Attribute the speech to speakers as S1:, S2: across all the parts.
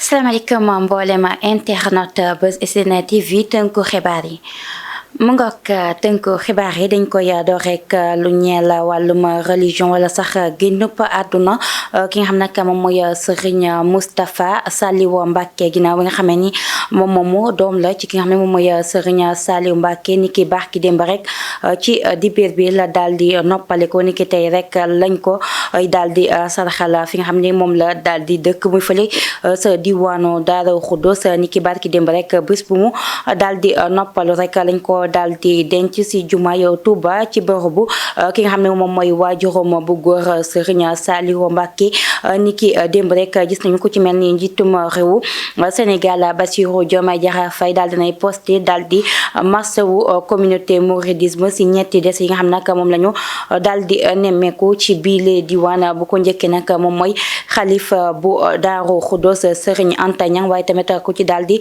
S1: salaamaaleykum mboolem internet Buzz SN TV tënku xibaar yi mu ngoog tënku xibaar yi dañ koy door rek lu ñeel wàllum religion wala sax génnub àdduna ki nga xam nag moom mooy Serigne Moustapha Saliou Mbacké ginnaaw bi nga xamee ni moom moomu doom la ci ki nga xam ne moom mooy Serigne Saliou Mbacké ni ki baax ki démb rek ci dibéer bi la daal di noppaliku ni ki tey rek lañ ko daal di saraxal fi nga xam ne moom la daal di dëkk muy fële sa diwaanu Daaru Xudoos ni ki baax ki démb rek bés bu mu daal di noppalu rek lañ ko daal di denc si juma yow Touba ci bërëbu ki nga xam ne moom mooy waajuram bu góor Serigne Saliou Mbacké ni ki démb rek gis nañu ko ci mel ni njiitum réewu Sénégal Bassirou Diomaye Diakhar Faye daal dinay posté daal di masawu communauté mouridisme si ñetti des yi nga xam nag moom la ñu daal di nemmeeku ci biile diwaan bu ko njëkkee nag moom mooy xalif bu Daaru Xudoos Serigne Anta Niang waaye tamit ku ci daal di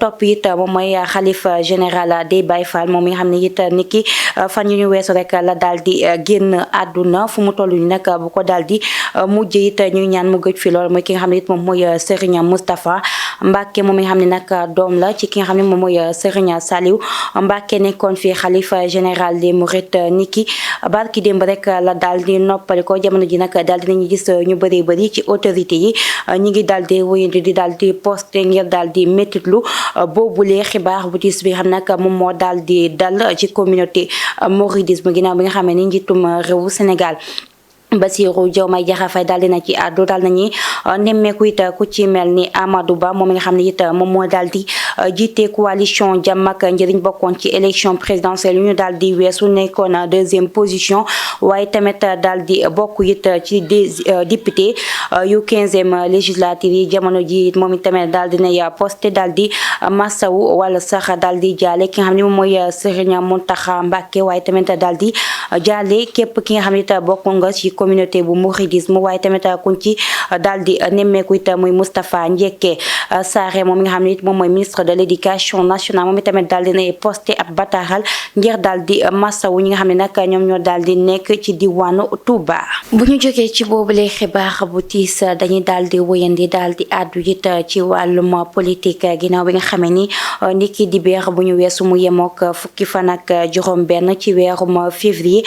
S1: topp it moom mooy xalif général des Baye Fall moom mi nga xam ne it niki fan yu ñu weesu rek la daal di génn àdduna fu mu toll nii nag bu ko daal di mujj it ñuy ñaan mu gëj fi lool mooy ki nga xam ne it moom mooy Serigne Moustapha Mbacké moom mi nga xam ne nag doom la ci ki nga xam ne moom mooy Serigne Saliou Mbacké nekkoon fi xalifa général des Mourides niki barki démb rek la daal di noppali ko jamono ji nag daal di nañu gis ñu bëri ci autorité yi ñi ngi daal di wéyandi di daal di posté ngir daal di méttitlu boobulee xibaar bu tiis bi xam nag moom moo daal di dal ci communauté mouridisme ginnaaw bi nga xam ne njiitum réewu Sénégal Bassirou Diomaye Diakhar Faye daal dina ci àddu daal nañuy nemmeeku it ku ci mel ni Amadou Ba moom mi nga xam ne it moom moo daal di jiite coalition Jàmm ak Njariñ bokkoon ci élection présidentielle yu ñu daal di weesu nekkoon deuxième position waaye tamit daal di bokk it ci député yu 15e législative yi jamono ji it moom it tamit daal dinay posté daal di massawu wala sax daal di jaale ki nga xam ne moom mooy Serigne Mountakha Mbacké waaye tamit daal di jaale képp ki nga xam ne it bokk nga ci communauté bu mouridisme waaye tamit kuñ ci daal di nemmeeku it muy Moustapha Ndiéké Sarré moom nga xam ne it moom mooy ministre de l'éducation nationale moom itamit daal dinay posté ab bataaxal ngir daal di massawu ñi nga xam ne nag ñoom ñoo daal di nekk ci diwaanu Touba. bu ñu jógee ci boobule xibaar bu tiis dañuy daal di wëyandi daal di àddu it ci wàllum politique ginnaaw bi nga xamee ni niki dibéer bu ñu weesu mu yemook fukki fan ak juróom benn ci weerum février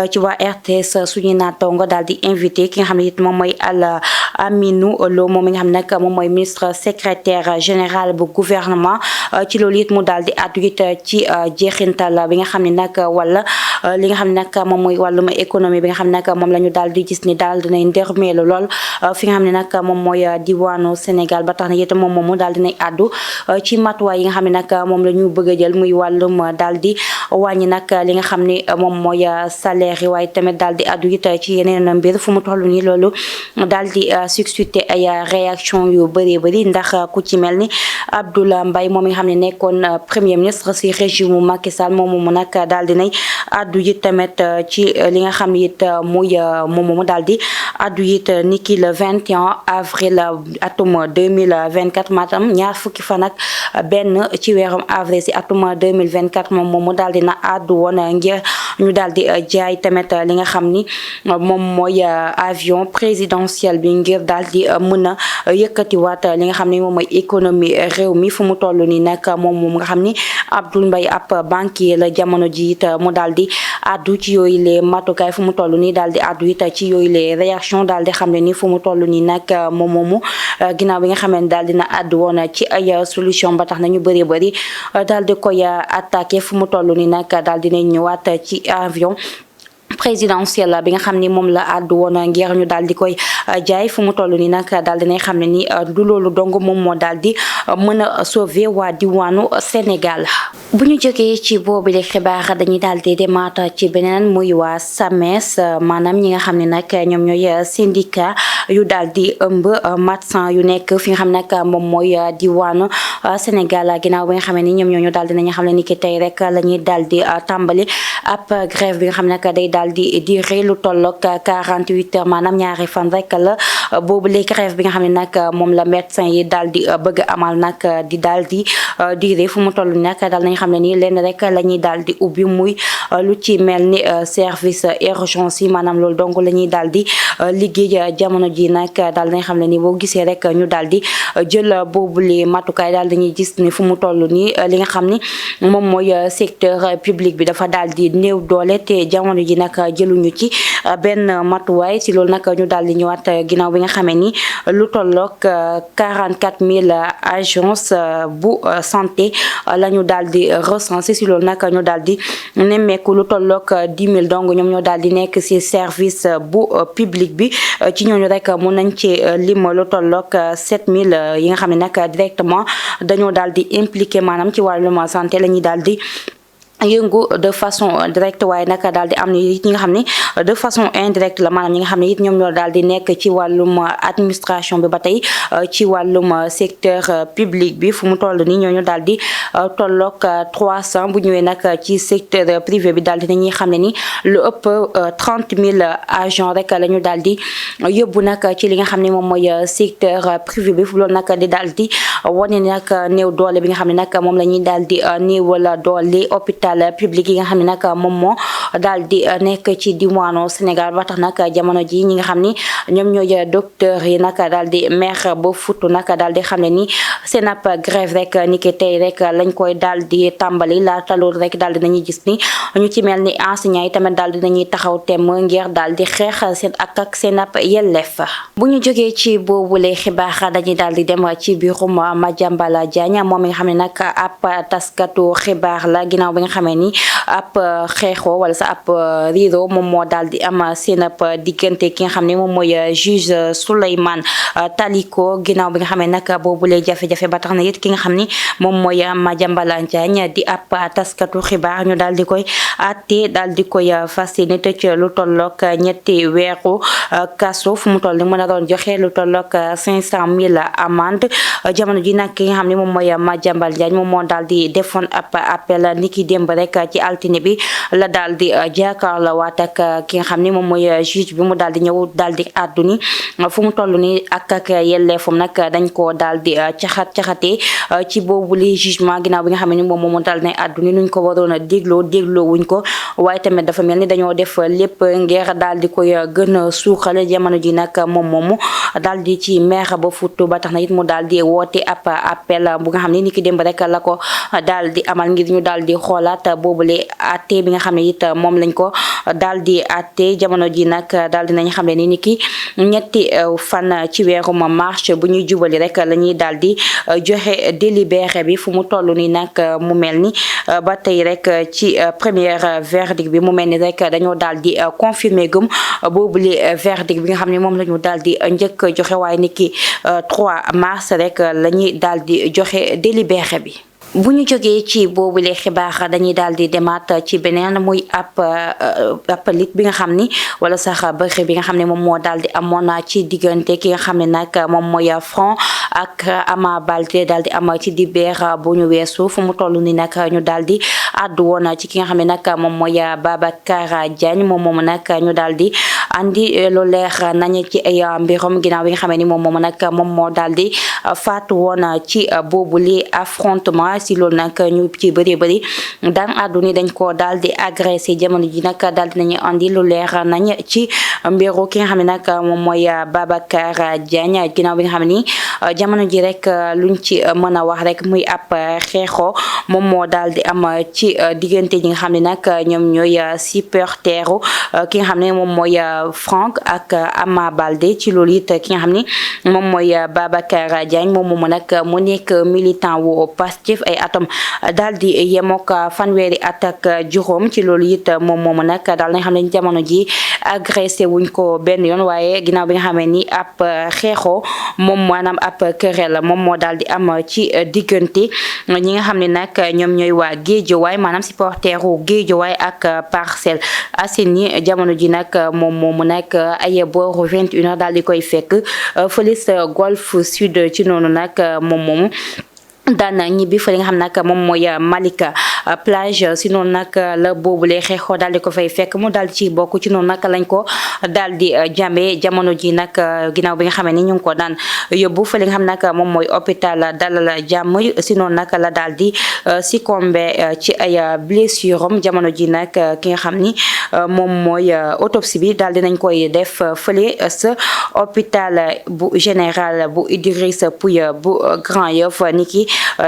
S1: ci waa RTS suñu naatongo daal di invité ki nga xam ne it moom mooy Al Aminou Lo moom mi nga xam ne nag moom mooy ministre secrétaire général bu gouvernement ci loolu it mu daal di àddu it ci jeexintal bi nga xam ne nag wala li nga xam ne nag moom mooy wàllum économie bi nga xam ne nag moom la ñu daal di gis ni daal dinay ndërmeelu lool fi nga xam ne nag moom mooy diwaanu Sénégal ba tax na it moom moomu daal dinay àddu ci matuwaay yi nga xam ne nag moom la ñu bëgg a jël muy wàllum daal di wàññi nag li nga xam ne moom mooy salaire yi waaye tamit daal di àddu it ci yeneen mbir fu mu toll nii loolu daal di suscité ay réaction yu bëri ndax ku ci mel ni Abdoulaye Mbaye moom mi nga xam ne nekkoon premier ministre si régime Macky Sall moom moomu nag daal di nay addu it tamit ci li nga xam ne it muy moom moomu daal di addu it niki le 21 avril atum 2024 maanaam ñaar fukki fan ak benn ci weerum avril si atum 2024 moom moomu daal di na addu woon ngir ñu daal di jaay tamit li nga xam ni moom mooy avion présidentiel bi ngir daal di mën a yëkkatiwaat li nga xam ne moom mooy économie réew mi fu mu toll nii nag moom nga xam ni Abdoul Mbaye ab banquier la jamono ji it mu daal di addu ci yooyu les matukaay fu mu toll nii daal di addu it ci yooyu les réaction daal di xam ne ni fu mu toll nii nag moom moomu ginnaaw bi nga xam ne daal dina addu woon ci ay solution ba tax na ñu bëri daal di koy attaqué fu mu toll nii nag daal dinañ ñëwaat ci avion présidentiel bi nga xam ni moom la àddu woon ngir ñu daal di koy jaay fu mu toll nii nag daal dinay xam ne ni du loolu dong moom moo daal di mën a sauver waa diwaanu Sénégal. bu ñu jógee ci boobu le xibaar dañuy daal di demaat ci beneen muy waa SAMES maanaam ñi nga xam ne nag ñoom ñooy syndicat yu daal di ëmb médecin yu nekk fi nga xam nag moom mooy diwaanu Sénégal ginnaaw bi nga xam ne ni ñoom ñooñu daal dinañu xam ne ni ki tey rek la ñuy daal di tàmbali ab grève bi nga xam nag day daal di durée lu tolloog 48 heures maanaam ñaari fan rek la boobu les grève bi nga xam ne nag moom la médecin yi daal di bëgg amal nag di daal di diire fu mu toll nag daal nañ xam ne nii lenn rek la ñuy daal di ubbi muy lu ci mel ni service urgence yi maanaam loolu donc la ñuy daal di liggéey jamono ji nag daal nañ xam ne nii boo gisee rek ñu daal di jël boobule matukaay daal dañuy gis ni fu mu toll nii li nga xam ni moom mooy secteur public bi dafa daal di néew doole te jamono ji nag jëluñu ci benn matuwaay si loolu nag ñu daal di ñëwaat ginnaaw bi nga xamee ni lu tolloog 44 000 agence bu santé la ñu daal di recensé si loolu nag ñu daal di nemmeeku lu tolloog 10 000 donc ñoom ñoo daal di nekk si service bu public bi ci ñooñu rek mun nañ ci lim lu tolloog 7 000 yi nga xam ne nag directement dañoo daal di impliqué maanaam ci wàllum santé la ñuy daal di yëngu de façon directe waaye nag daal di am ni it ñi nga xam ne de façon indirecte la maanaam ñi nga xam ne it ñoom ñoo daal di nekk ci wàllum administration bi ba tey ci wàllum secteur public bi fu mu toll nii ñooñu daal di tolloog 300 bu ñëwee nag ci secteur privé bi daal di nañuy xam ne ni lu ëpp 30 000 agents rek la ñu daal di yóbbu nag ci li nga xam ne moom mooy secteur privé bi fu loolu nag di daal di wane nag néew doole bi nga xam ne nag moom la ñuy daal di néewal doole hôpital public yi nga xam ne nag moom moo daal di nekk ci diwaanu Sénégal ba tax nag jamono ji ñi nga xam ni ñoom ñooy docteur yi nag daal di mer ba futu nag daal di xam ne ni seen ab grève rek ni ki tey rek lañ koy daal di tàmbali laata loolu rek daal di nañuy gis ni ñu ci mel ni enseignants yi tamit daal di nañuy taxaw temm ngir daal di xeex seen ak seen ab yelleef. bu ñu jógee ci boobule xibaar dañuy daal di dem ci biirum Madiambal Diagne moom mi nga xam ne nag ab taskatu xibaar la ginnaaw bi nga xamee ni ab xeexoo wala sa ab riiro moom moo daal di am seen ab diggante ki nga xam ne moom mooy juge Souleymane Taliko ginnaaw bi nga xam ne nag boobule jafe-jafe ba tax na it ki nga xam ni moom mooy Madiambal Diagne di ab taskatu xibaar ñu daal di koy àtte daal di koy fas yéene tëj lu tolloog ñetti weeru kaso fu mu toll ni mën a doon joxe lu tolloog 500 000 amende jamono ji nag ki nga xam ne moom mooy Madiambal Diagne moom moo daal di defoon ab appel niki démb rek ci altine bi la daal di jàkkaarloo waat ak ki nga xam ne moom mooy juge bi mu daal di ñëw daal di àddu ni fu mu toll ni ak yelleefam nag dañ koo daal di caxatee ci boobu li jugement ginnaaw bi nga xam ne moom moo daal ne àddu ni nuñ ko waroon a dégloo wuñ ko waaye tamit dafa mel ni dañoo def lépp ngir daal di koy gën a suuxale jamono ji nag moom moomu daal di ci meex ba futu ba tax na it mu daal di woote ab appel bu nga xam ne ni ki démb rek la ko daal di amal ngir ñu daal di xoolaat boobule àtte bi nga xam ne it moom lañ ko daal di àtte jamono ji nag daal di nañ xam ne ni ki ñetti fan ci weeru mars bu ñuy jubali rek la ñuy daal di joxe délibéré bi fu mu toll ni nag mu mel ni ba tey rek ci première verdict bi mu mel ni rek dañoo daal di confirmer gëm boobule verdict bi nga xam ne moom la ñu daal di njëkk joxe waaye ni ki 3 mars rek la ñuy daal di joxe délibéré bi. bu ñu jógee ci boobule xibaar dañuy daal di demaat ci beneen muy ab lit bi nga xam ni wala sax bëri bi nga xam ne moom moo daal di amoon ci diggante ki nga xam ne nag moom mooy Franc ak Ama Baldé daal di am ci dibeer bu ñu weesu fu mu toll ni nag ñu daal di àddu woon ci ki nga xam ne nag moom mooy Babacar Diagne moom nag ñu daal di andi lu leer nañ ci ay mbirum ginnaaw bi nga xam ne ni moom nag moom moo daal di faatu woon ci boobule affrontement si loolu nag ñu ci bëri daan àddu ni dañ ko daal di agressé jamono ji nag daal di nañu andi lu leer nañ ci mbiru ki nga xam ne nag moom mooy Babacar Diagne ginnaaw bi nga xam ne ni jamono ji rek luñ ci mën a wax rek muy ab xeexoo moom moo daal di am ci diggante ñi nga xam ne nag ñoom ñooy supporteru ki nga xam ne moom mooy Franc ak Ama Baldé ci loolu it ki nga xam ne moom mooy Babacar Diagne moom nag mu nekk militant wu Pastef ay atom daal di yemook fanweeri at ak juróom ci loolu it moom nag daal nañ xam ne jamono ji agressé wuñ ko benn yoon waaye ginnaaw bi nga xamee ni ab xeexoo moom maanaam ab querelle moom moo daal di am ci diggante ñi nga xam ne nag ñoom ñooy waa Guédiawaye maanaam supporteru Guédiawaye ak Parcelles Assainies jamono ji nag moom nag ay booru 21h daal di koy fekk fële sa Golf Sud ci noonu nag moom daan ñibbi fa li nga xam nag moom mooy Malika plage si noonu nag la boobule xeexoo daal di ko fay fekk mu daal di ci bokk ci noonu nag lañ ko daal di jàmbee jamono ji nag ginnaaw bi nga xamee ni ñu ngi ko daan yóbbu fa li nga xam nag moom mooy hôpital Dalal Jàmm si noonu nag la daal di succombé ci ay blessure am jamono ji nag ki nga xam ni moom mooy autopsie bi daal di nañ koy def fële sa hôpital bu général bu Idrissa Pouye bu Grand Yoff niki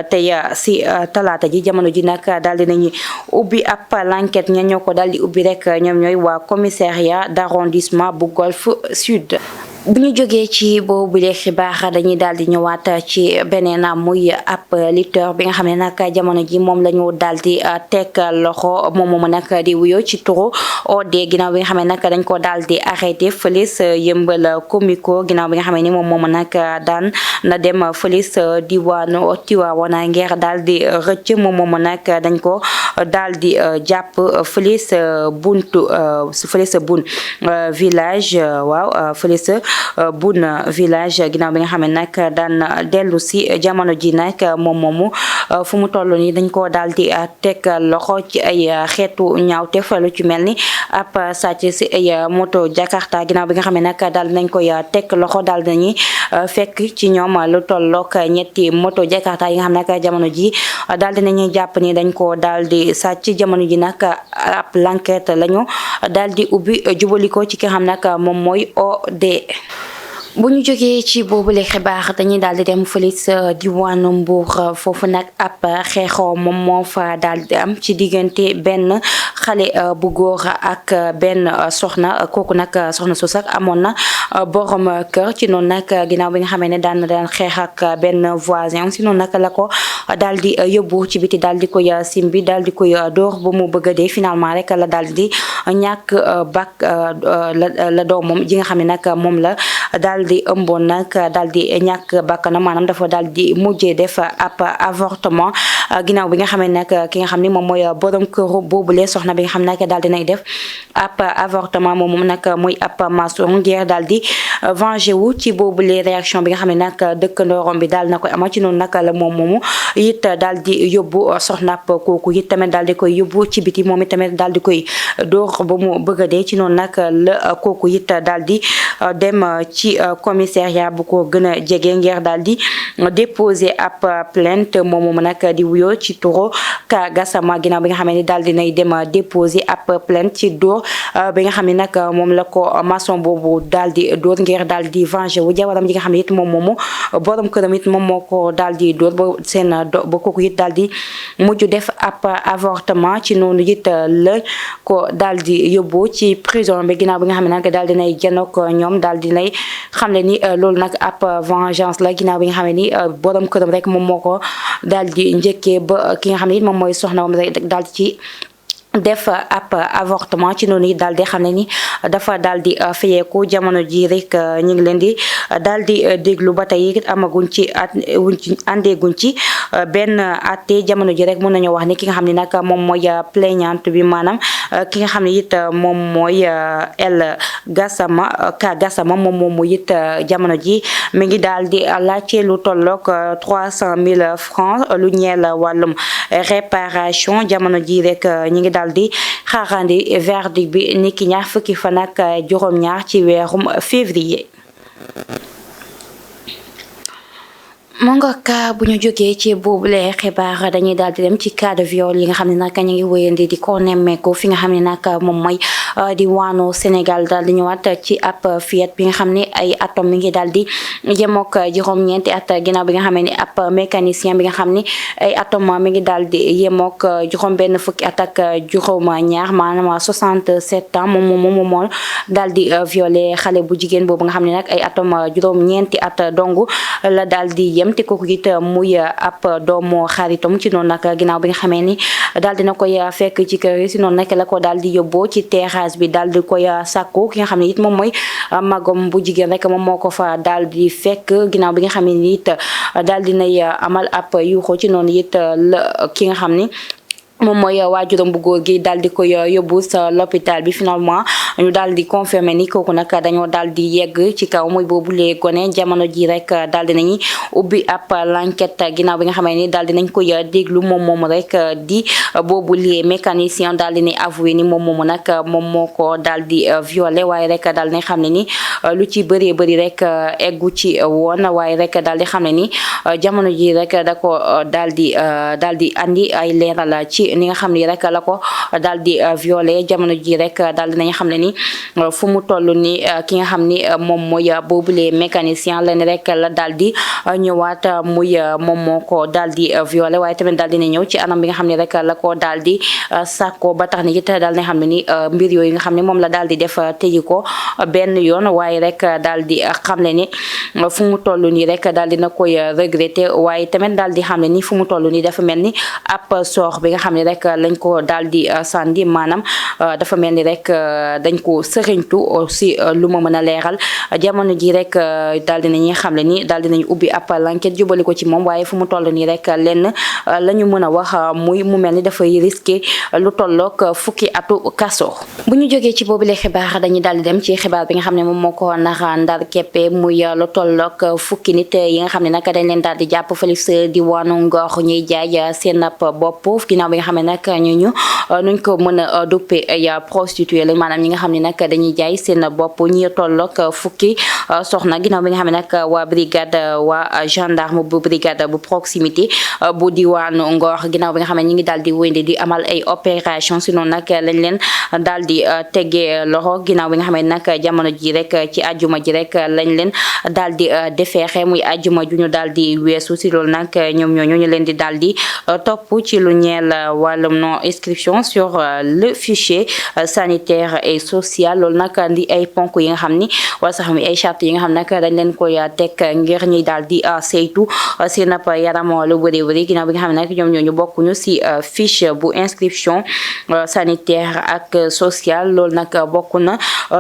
S1: tey si talaata ji jamono ji nag daal di nañu ubbi ab l'enquête ña ñoo ko daal di ubbi rek ñoom ñooy waa commissariat d'arrondissement bu Golf Sud. bu ñu jógee ci boobu bile xibaar dañuy daal di ñëwaat ci beneen muy ab lutteur bi nga xam ne nag jamono ji moom la ñu daal di teg loxo moom moomu nag di wuyoo ci turu OD ginnaaw bi nga xam ne nag dañ ko daal di arrêté fële sa Yëmbal Comico ginnaaw bi nga xam ne ni moom moomu nag daan na dem fële sa diwaanu Tivaouane ngir daal di rëcc moom moomu nag dañ ko daal di jàpp fële sa buntu fële sa bun village waaw fële sa Boun village ginnaaw bi nga xam ne nag daan dellu si jamono ji nag moom moomu fu mu toll nii dañ ko daal di teg loxo ci ay xeetu ñaawteef lu ci mel ni ab sàcc si ay moto Jakarta ginnaaw bi nga xam ne nag daal nañ koy teg loxo daal nañuy fekk ci ñoom lu tollook ñetti moto Jakarta yi nga xam ne nag jamono ji daal dinañuy jàpp ni dañ ko daal di sàcc jamono ji nag ab l'enquête lañu daal di ubbi jubali ko ci ki nga xam nag moom mooy OD. bu ñu jógee ci boobule xibaar dañuy daal di dem fële sa diwaanu Mbour foofu nag ab xeexoo moom moo fa daal di am ci diggante benn xale bu góor ak benn soxna kooku nag soxna su sax amoon na borom kër ci noonu nag ginnaaw bi nga xamee ne daan xeex ak benn voisin si noonu nag la ko daal di yóbbu ci biti daal di koy simbi daal di koy door ba mu bëgg a dee finalement rek la daal di ñàkk bak la doomam ji nga xam ne nag moom la daal di ëmboon nag daal di ñàkk bakkanam maanaam dafa daal di mujjee def ab avortement ginnaaw bi nga xam ne nag ki nga xam ni moom mooy borom këru boobule soxna bi nga xam ne nag daal di nay def ab avortement moom nag muy ab maçon ngir daal di venger wu ci boobule réaction bi nga xam ne nag dëkkandoorom bi daal na koy ama ci noonu nag la moom moomu it daal di yóbbu soxna kooku it tamit daal di koy yóbbu ci biti moom it tamit daal di koy dóor ba mu bëgg a dee ci noonu nag la kooku it daal di dem ci commissariat bu ko gën a jege ngir daal di déposer ab plainte moom nag di wuyoo ci turu Ka Gassama ginnaaw bi nga xam ne daal di nay dem déposer ab plainte ci dóor bi nga xam ne nag moom la ko maçon boobu daal di dóor ngir daal di venger wu jabaram ji nga xam ne it moom moomu borom këram it moom moo ko daal di dóor ba seen ba kooku it daal di mujj def ab avortement ci noonu it la ko daal di yóbbu ci prison bi ginnaaw bi nga xam ne nag daal di nay janook ñoom daal di nay xam ne ni loolu nag ab vengeance la ginnaaw bi nga xam ne ni borom këram rek moom moo ko daal di njëkkee ba ki nga xam ne it moom mooy soxna moom rek daal di ci def ab avortement ci noonu it daal di xam ne ni dafa daal di fayeeku jamono ji rek ñu ngi leen di daal di déglu ba tey amaguñ ci àndeeguñ ci benn atte jamono ji rek mën nañu wax ni ki nga xam ne nag moom mooy plaignante bi maanaam ki nga xam ne it moom mooy El Gassama Ka Gassama moom it jamono ji mi ngi daal di laajte lu tollook 300 000 francs lu ñeel wàllum réparation jamono ji rek ñu ngi daal di xaarandi verdict bi niki ñaar fukki fan ak juróom-ñaar ci weerum février. moo nga ka bu ñu jógee ci boobule xibaar dañuy daal di dem ci cas de viol yi nga xam ne nag ñu ngi wéyandi di ko nemmeeku fi nga xam ne nag moom mooy di waanu Sénégal daal di ñëwaat ci ab fillette bi nga xam ne ay atom mi ngi daal di yemook juróom-ñeenti at ginnaaw bi nga xam ne ab mécanicien bi nga xam ne ay atom mi ngi daal di yemook juróom-benn fukki at ak juróom-ñaar maanaam 67 ans moom moo daal di violé xale bu jigéen boobu nga xam ne nag ay atom juróom-ñeenti at dong la daal di yem te kooku it muy ab doomu xaritam ci noonu nag ginnaaw bi nga xamee ni daal dina koy fekk ci kër yi si noonu nag la ko daal di yóbboo ci terrasse bi daal di koy sàkku ki nga xam ne it moom mooy magom bu jigéen rek moom moo ko fa daal di fekk ginnaaw bi nga xam ne it daal dinay amal ab yuuxu ci noonu it la ki nga xam ni moom mooy waajuram bu góor gi daal di koy yóbbu sa l'hôpital bi finalement ñu daal di confirmer ni kooku nag dañoo daal di yegg ci kaw muy boobulee gone jamono ji rek daal di nañu ubbi ab l'enquête ginnaaw bi nga xamee ni daal di nañ koy déglu moom rek di boobulee mécanicien daal di ne avoué ni moom nag moom moo ko daal di violé waaye rek daal di xam ne ni lu ci bëree bëri rek eggu ci woon waaye rek daal di xam ne ni jamono ji rek da ko daal di andi ay leeral ci ni nga xam ni rek la ko daal di violé jamono ji rek daal di nañ xam ne ni fu mu toll ni ki nga xam ni moom mooy boobule mécanicien leen rek la daal di ñëwaat muy moom moo ko daal di violé waaye tamit daal dina ñëw ci anam bi nga xam ne rek la ko daal di sàkko ba tax ni it daal di xam ne ni mbir yooyu nga xam ne moom la daal di def tëji ko benn yoon waaye rek daal di xam ne ni fu mu toll nii rek daal dina koy regretter waaye tamit daal di xam ne ni fu mu toll nii dafa mel ni ab soox bi nga xam ne rek lañ ko daal di sànni maanaam dafa mel ni rek dañ ko sëriñtu aussi lu ma mën a leeral jamono ji rek daal dinañuy xam ne ni daal dinañ ubbi ab l'enquête jubali ko ci moom waaye fu mu toll nii rek lenn la ñu mën a wax muy mu mel ni dafay risqué lu tollook fukki atu kaso. bu ñu jógee ci boobule xibaar dañuy daal di dem ci xibaar bi nga xam ne moom moo ko nara ndar keppe muy lu tollook fukki nit yi nga xam ne nag dañ leen daal di jàpp fële sa diwaanu Ngor ñuy jaay seen ab bopp ginnaaw bi nga xam ne nag ñu nuñ ko mën a duppe ay prostituée la maanaam ñi nga xam ne nag dañuy jaay seen bopp ñi tollook fukki soxna ginnaaw bi nga xam ne nag waa brigade waa gendarme bu brigade bu proximité bu diwaanu Ngor ginnaaw bi nga xam ne ñi ngi daal di wéyandi di amal ay opération si noonu nag lañ leen daal di tegee loxo ginnaaw bi nga xam ne nag jamono ji rek ci ajuma ji rek lañ leen daal di defeexe muy ajuma ju ñu daal di weesu si loolu nag ñoom ñooñu ñu leen di daal di topp ci lu ñeel wàllum non inscription sur le fichier sanitaire et social loolu nag di ay ponk yi nga xam ni wala sax mi ay charte yi nga xam nag dañ leen koy teg ngir ñuy daal di saytu seen ab yaram lu bëri ginnaaw bi nga xam ne nag ñoom ñooñu bokkuñu si fiche bu inscription sanitaire ak social loolu nag bokk na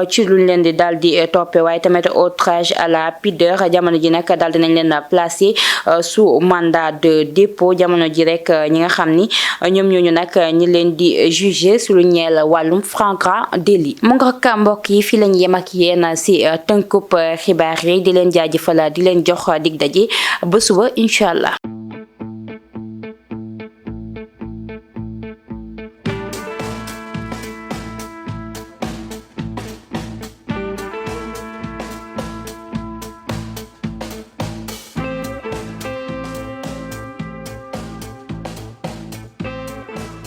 S1: ci luñ leen di daal di toppe waaye tamit outrage à la pudeur jamono ji nag daal dinañ leen placer sous mandat de dépôt jamono ji rek ñi nga xam ni ñoom ñooñu nag ñi leen di juger su lu ñeel wàllum flagrant délit mu nga ko mbokk yi fii lañ yem ak yéen si tënkub xibaar yi di leen jaajëfal di leen jox dig daje ba suba incha allah.